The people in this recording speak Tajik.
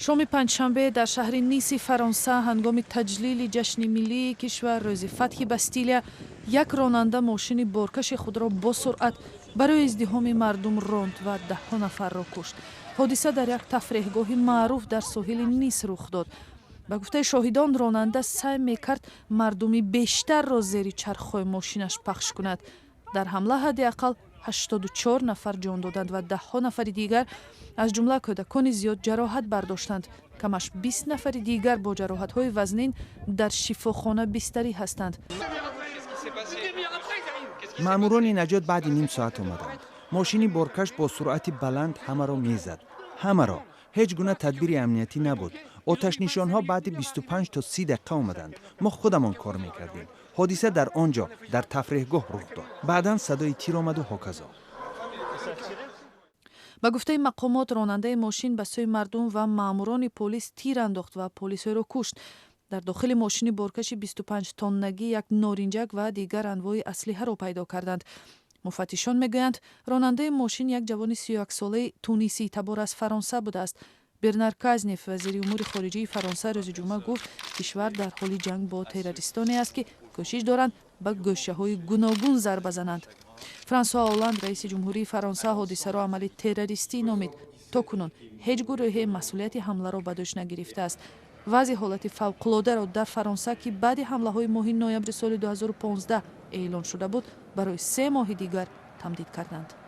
Шоми панҷшанбе дар шаҳри Ниси Фаронса, ҳангоми таҷлили ҷашни миллии кишвар, рӯзи фатҳи Бастилия, як ронанда мошини боркаши худро бо суръат барои издиҳоми мардум ронд ва даҳҳо нафарро кушт. Ҳодиса дар як тафреҳгоҳи маъруф дар соҳили Нис рух дод. Ба гуфтаи шоҳидон, ронанда саъй мекард мардуми бештарро зери чархҳои мошинаш пахш кунад. Дар ҳамла ҳадди ақал 84 нафар ҷон доданд ва даҳҳо нафари дигар, аз ҷумла кӯдакони зиёд, ҷароҳат бардоштанд. Камаш 20 нафари дигар бо ҷароҳатҳои вазнин дар шифохона бистарӣ ҳастанд. Маъмурони наҷот баъди ним соат омаданд. Мошини боркаш бо суръати баланд ҳамаро мезад, ҳамаро. Ҳеҷ гуна тадбири амниятӣ набуд. Оташнишонҳо баъди 25 то 30 дақиқа омаданд. Мо худамон кор мекардем. Ҳодиса дар он ҷо, дар тафреҳгоҳ, рух дод. Баъдан садои тир омаду ҳоказо. Ба гуфтаи мақомот, ронандаи мошин ба сӯи мардум ва маъмурони полис тир андохт ва полисҳоеро кушт. Дар дохили мошини боркаши 25 тоннагӣ як норинҷак ва дигар анвои аслиҳаро пайдо карданд. Муфаттишон мегӯянд, ронандаи мошин як ҷавони 31-солаи тунисӣ табор аз Фаронса будааст. Бернар Казнев, вазири умури хориҷии Фаронса, рӯзи ҷумъа гуфт, кишвар дар ҳоли ҷанг бо террористоне аст, ки кӯшиш доранд ба гӯшаҳои гуногун зарба зананд. Франсуа Олланд, раиси ҷумҳурии Фаронса, ҳодисаро амали террористӣ номид. То кунун ҳеҷ гурӯҳе масъулияти ҳамларо ба дӯш нагирифтааст. Вазъи ҳолати фавқулодаро дар Фаронса, ки баъди ҳамлаҳои моҳи ноябри соли 2015 эълон шуда буд, барои 3 моҳи дигар тамдид карданд.